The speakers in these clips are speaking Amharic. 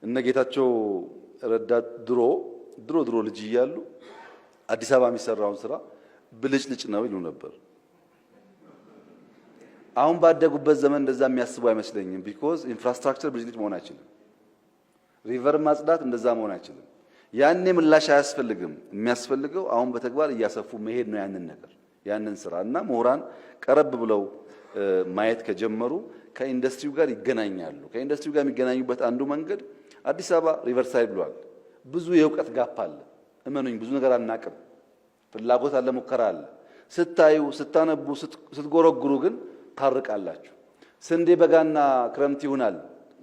እነ ጌታቸው ረዳ ድሮ ድሮ ድሮ ልጅ እያሉ አዲስ አበባ የሚሰራውን ስራ ብልጭልጭ ነው ይሉ ነበር። አሁን ባደጉበት ዘመን እንደዛ የሚያስቡ አይመስለኝም። Because infrastructure ብልጭልጭ መሆን አይችልም። River ማጽዳት እንደዛ መሆን አይችልም። ያኔ ምላሽ አያስፈልግም። የሚያስፈልገው አሁን በተግባር እያሰፉ መሄድ ነው ያንን ነገር፣ ያንን ስራ። እና ምሁራን ቀረብ ብለው ማየት ከጀመሩ ከኢንዱስትሪው ጋር ይገናኛሉ። ከኢንዱስትሪው ጋር የሚገናኙበት አንዱ መንገድ አዲስ አበባ riverside ብሏል። ብዙ የእውቀት gap አለ። እመኑኝ፣ ብዙ ነገር አናቅም። ፍላጎት አለ፣ ሙከራ አለ። ስታዩ፣ ስታነቡ፣ ስትጎረጉሩ ግን ታርቃላችሁ። ስንዴ በጋና ክረምት ይሆናል።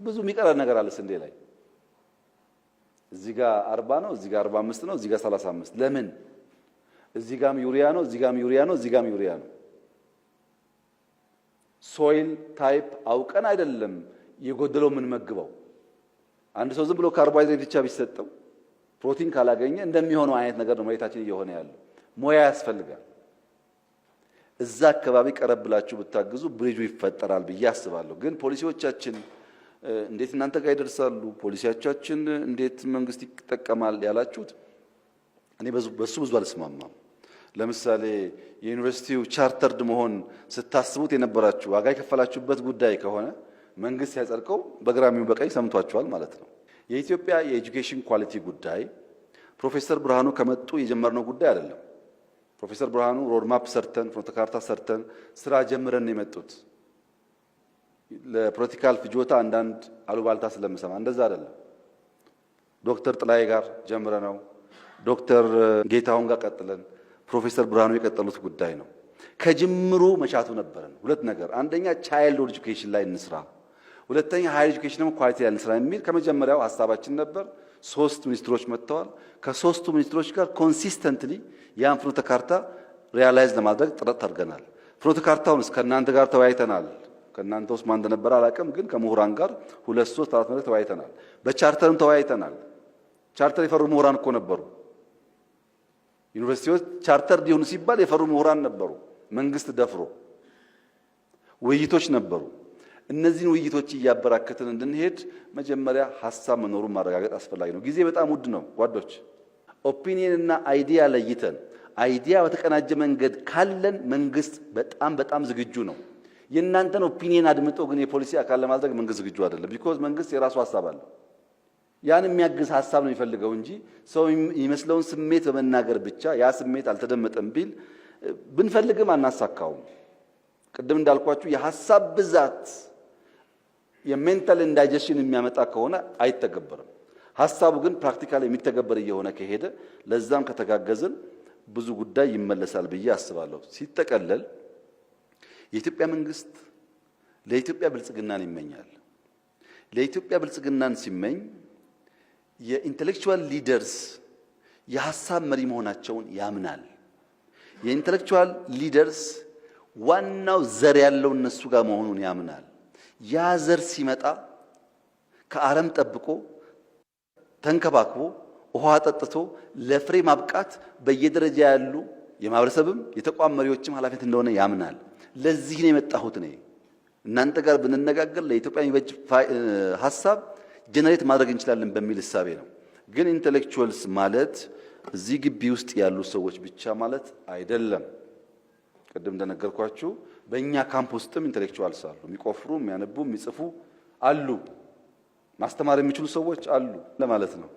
ብዙ የሚቀረ ነገር አለ ስንዴ ላይ። እዚህ ጋር 40 ነው፣ እዚህ ጋር 45 ነው፣ እዚህ ጋር 35። ለምን? እዚህ ጋም ዩሪያ ነው፣ እዚህ ጋም ዩሪያ ነው፣ እዚህ ጋም ዩሪያ ነው። Soil type አውቀን አይደለም የጎደለው የምንመግበው። አንድ ሰው ዝም ብሎ ካርቦሃይድሬት ብቻ ቢሰጠው ፕሮቲን ካላገኘ እንደሚሆነው አይነት ነገር ነው መሬታችን እየሆነ ያለው። ሙያ ያስፈልጋል። እዛ አካባቢ ቀረብ ብላችሁ ብታግዙ ብሪጁ ይፈጠራል ብዬ አስባለሁ። ግን ፖሊሲዎቻችን እንዴት እናንተ ጋር ይደርሳሉ? ፖሊሲዎቻችን እንዴት መንግስት ይጠቀማል ያላችሁት፣ እኔ በሱ ብዙ አልስማማም። ለምሳሌ የዩኒቨርሲቲው chartered መሆን ስታስቡት የነበራችሁ፣ ዋጋ የከፈላችሁበት ጉዳይ ከሆነ መንግስት ሲያጸድቀው በግራም ይሁን በቀኝ ሰምቷችኋል ማለት ነው። የኢትዮጵያ የ education quality ጉዳይ ፕሮፌሰር ብርሃኑ ከመጡ የጀመርነው ጉዳይ አይደለም። ፕሮፌሰር ብርሃኑ roadmap ሰርተን፣ ፍኖተ ካርታ ሰርተን፣ ስራ ጀምረን የመጡት። ለ political ፍጆታ አንዳንድ አሉባልታ ስለምሰማ እንደዛ አይደለም። ዶክተር ጥላዬ ጋር ጀምረነው፣ ዶክተር ጌታሁን ጋር ቀጥለን፣ ፕሮፌሰር ብርሃኑ የቀጠሉት ጉዳይ ነው። ከጅምሩ መሻቱ ነበረን። ሁለት ነገር፣ አንደኛ child education ላይ እንስራ፣ ሁለተኛ higher education ደግሞ quality ላይ እንስራ የሚል ከመጀመሪያው ሀሳባችን ነበር። ሶስት ሚኒስትሮች መጥተዋል። ከሶስቱ ሚኒስትሮች ጋር consistently ያን ፍኖተ ካርታ realize ለማድረግ ጥረት አድርገናል። ፍኖተ ካርታውን ከእናንተ ጋር ተወያይተናል። ከእናንተ ውስጥ ማን እንደነበረ አላውቅም፣ ግን ከምሁራን ጋር ሁለት፣ ሶስት፣ አራት መድረክ ተወያይተናል። በቻርተርም ተወያይተናል። ቻርተር የፈሩ ምሁራን እኮ ነበሩ። ዩኒቨርሲቲዎች ቻርተር እንዲሆኑ ሲባል የፈሩ ምሁራን ነበሩ። መንግስት ደፍሮ ውይይቶች ነበሩ። እነዚህን ውይይቶች እያበራከትን እንድንሄድ መጀመሪያ ሀሳብ መኖሩን ማረጋገጥ አስፈላጊ ነው። ጊዜ በጣም ውድ ነው ጓዶች። Opinion እና idea ለይተን idea በተቀናጀ መንገድ ካለን መንግስት በጣም በጣም ዝግጁ ነው። የእናንተን opinion አድምጦ ግን የፖሊሲ አካል ለማድረግ መንግስት ዝግጁ አይደለም። Because መንግስት የራሱ ሀሳብ አለው። ያን የሚያግዝ ሀሳብ ነው የሚፈልገው እንጂ ሰው የሚመስለውን ስሜት በመናገር ብቻ ያ ስሜት አልተደመጠም ቢል ብንፈልግም አናሳካውም። ቅድም እንዳልኳችሁ የሀሳብ ብዛት የ mental indigestion የሚያመጣ ከሆነ አይተገበርም። ሀሳቡ ግን practically የሚተገበር እየሆነ ከሄደ፣ ለዛም ከተጋገዝን ብዙ ጉዳይ ይመለሳል ብዬ አስባለሁ። ሲጠቀለል የኢትዮጵያ መንግስት ለኢትዮጵያ ብልጽግናን ይመኛል። ለኢትዮጵያ ብልጽግናን ሲመኝ የ intellectual leaders የሀሳብ መሪ መሆናቸውን ያምናል። የ intellectual leaders ዋናው ዘር ያለው እነሱ ጋር መሆኑን ያምናል። ያ ዘር ሲመጣ ከአረም ጠብቆ፣ ተንከባክቦ፣ ውሃ አጠጥቶ ለፍሬ ማብቃት በየደረጃ ያሉ የማህበረሰብም የተቋም መሪዎችም ኃላፊነት እንደሆነ ያምናል። ለዚህ ነው የመጣሁት እኔ። እናንተ ጋር ብንነጋገር ለኢትዮጵያ የሚበጅ ሀሳብ generate ማድረግ እንችላለን በሚል እሳቤ ነው። ግን intellectuals ማለት እዚህ ግቢ ውስጥ ያሉ ሰዎች ብቻ ማለት አይደለም። ቅድም እንደነገርኳችሁ በእኛ ካምፕ ውስጥም intellectuals አሉ። የሚቆፍሩ፣ የሚያነቡ፣ የሚጽፉ አሉ። ማስተማር የሚችሉ ሰዎች አሉ ለማለት ነው።